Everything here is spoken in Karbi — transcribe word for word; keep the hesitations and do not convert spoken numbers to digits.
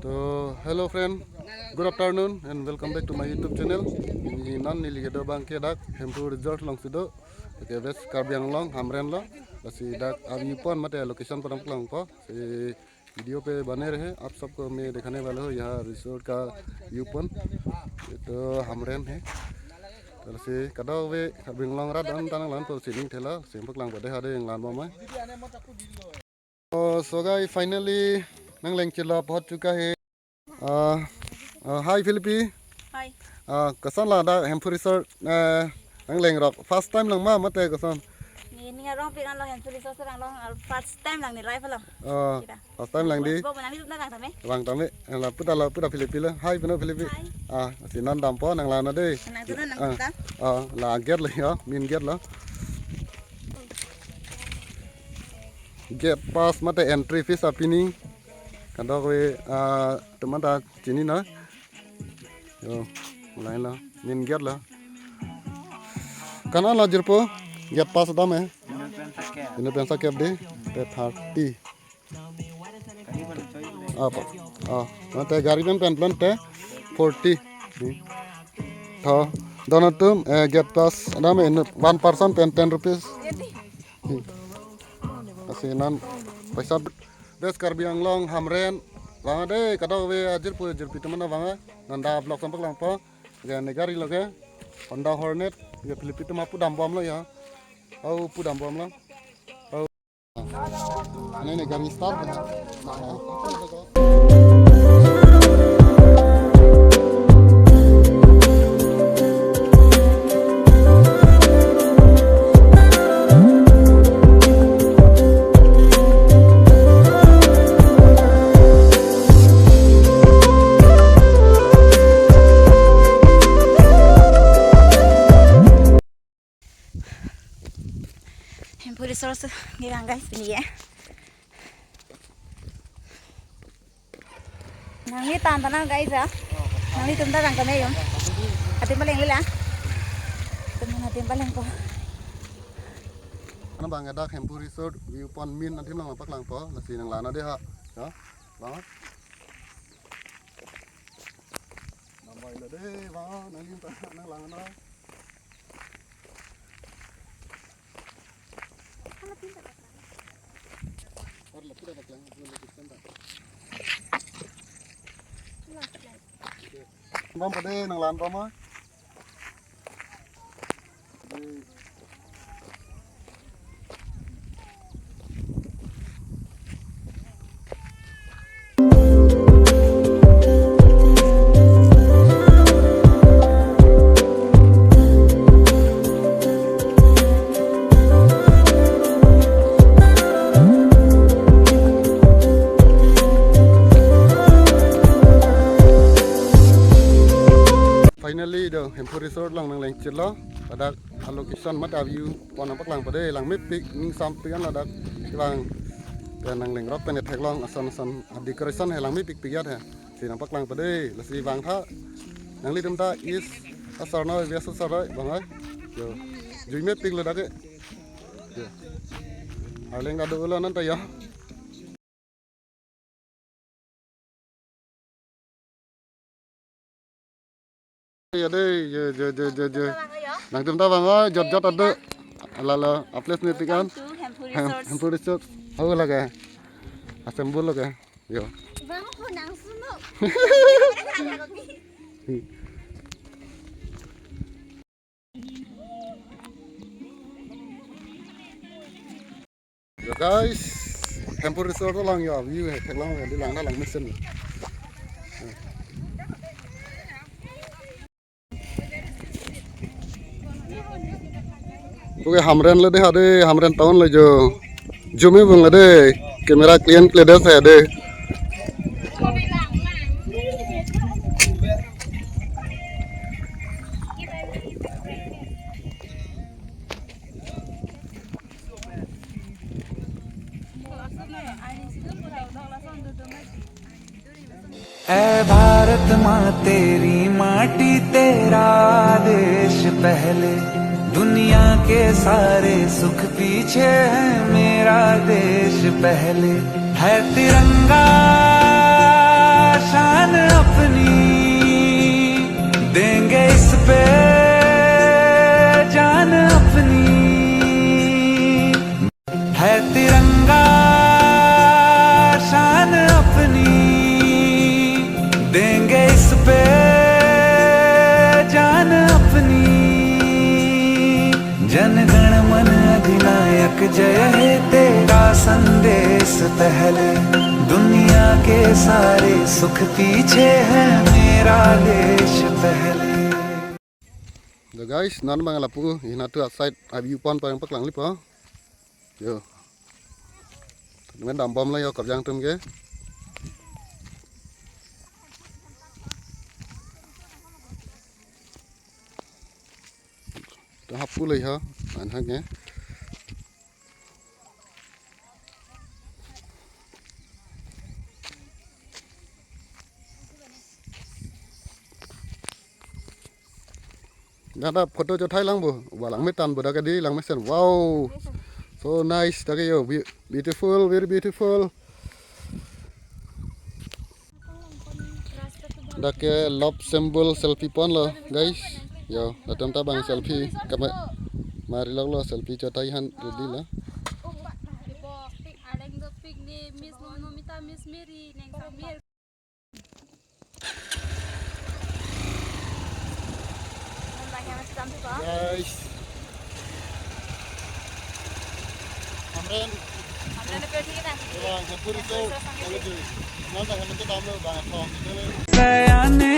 To, hello friend, good afternoon and welcome back to my YouTube channel. Neli non neli kedo abang ke dak Hemphu Resort alongsi do. Oke, West Karbi Anglong, Hamren lo. Lasi dak a view point mate location padam klangpo. Si video pe bane rahe, aap sabko main dikhane wala hu yaha resort ka view point. Ye to Hamren hai. To lasi kadokave Karbi Anglong arat an ta nanglanpo si ning thela, si paklangpo dei ha dei nanglanpo ma. Oh, so guys, finally nangleng chilo pahot chuka hai. Ah, ah, hi Philippi. Hi. Ah, koson la dak Hemphu Resort, eh, nanglengrok. First time lang ma mate koson? Neli ning arong pik an lo Hemphu Resort lang lo, ah, first time lang neli life lo. Oh, kita. First time lang dei. Bo bo nangli tup na kang tame. Bang tame, eh, la puta la puta Philippi lo. Hi, pino Philippi. Hi. Ah, si non dampo nanglang non dei. Nangtun non nang Ah, kita. Ah, la gate lo yo, main gate lo. Gate pass mate entry fees apini. Kadokave, ah, teman ta chini na. Yo, lain lo, main gate lo. Ko-an lo jirpo, gate pass dam eh. Inut pen sakep. Inut pen sakep dei, te thirty. Apa? Ah, mate gari pen pen pen te forty. Hmm. To, don atum, eh, gate pass dam eh, inut one person pen ten rupees. Hmm. Lasi non paisa West Karbi Anglong, Hamren. Vang dei, kadokave ajirpo jirpi teman vang. Non dak vlog si paklangpo. Ke ne gari lo ke Honda Hornet. Ye Philippi atum pu dambom lo ya. Au pu dambom lo. Au. Ne ne gari start. Hemphu Resort ke vang guys, pini ye. Nangli tan tan guys ah. Nanglitum ta vang tame yo. Adim paleng lila. Teman adim palengpo. Ano bang dak Hemphu Resort view point main adim lang paklangpo. Lasi nanglang non dei ha. Ya. Bang. Nambai lo dei, bang, nanglim ta nanglang non. Bang, pada nanglang apa ma? Finally, do Hemphu Resort along nangleng chilo. Ladak a location mate a view point paklangpo dei, langmepik, ning sampik an ladak. Kevang pen nanglengrok pen theklong ason ason a decoration hai langmepik pik ya hai. Si nangpaklangpo dei, lasi vang tha. Nanglitum ta East asar noi, West asar noi, bang ai. Yo. Juimepik lo dak ke. Yo. Arleng ta do lo non ta yo. Ya dei, yo, yo, yo, yo, yo. Nangtum ta vang, oh, jot jot ado. Lalo, a place nepik an. Welcome to Hemphu Hem-, Resort. Hemphu Resort. Ho lake. Assemble lake. Yo. Vang ho nang suno. Yo guys, Hemphu Resort along yo view hai, theklong hai, dei lang ta langmesen. Oke, Hamren lo dei ha dei, Hamren town lo jo. Zoom e bung lo dei, camera clean clear dei sa dei. ऐ भारत माँ तेरी माटी तेरा देश पहले, दुनिया के सारे सुख पीछे है, मेरा देश पहले। है तिरंगा अपनी, देंगे इस पे जान अपनी। है तिरंगा शान अपनी, देंगे इस पे जान अपनी। जन गण मन अधिनायक जय हे, तेरा संदेश पहले। दुनिया के सारे सुख पीछे है, मेरा देश पहले। So guys, non abang lapu, inatu aside a-view point pang paklang lipo. Yo. Temen dambomlo yo, Karbi atum ke. To hapu lo yo, anhak ke. Dada photo chothai lang bo, ba langme tan bo dak kedi, langmesen. Wow, so nice dak ke yo, beau-, beautiful, very beautiful. Dak ke love symbol selfie ponlo, guys. Yo, latum ta bang selfie kama mari lok lo, selfie chothai han ready lo. Guys. Amren. Amren ke thik na. Bang, hempuri so. Nonta hempuri so tamlo bang, thong. Saya ne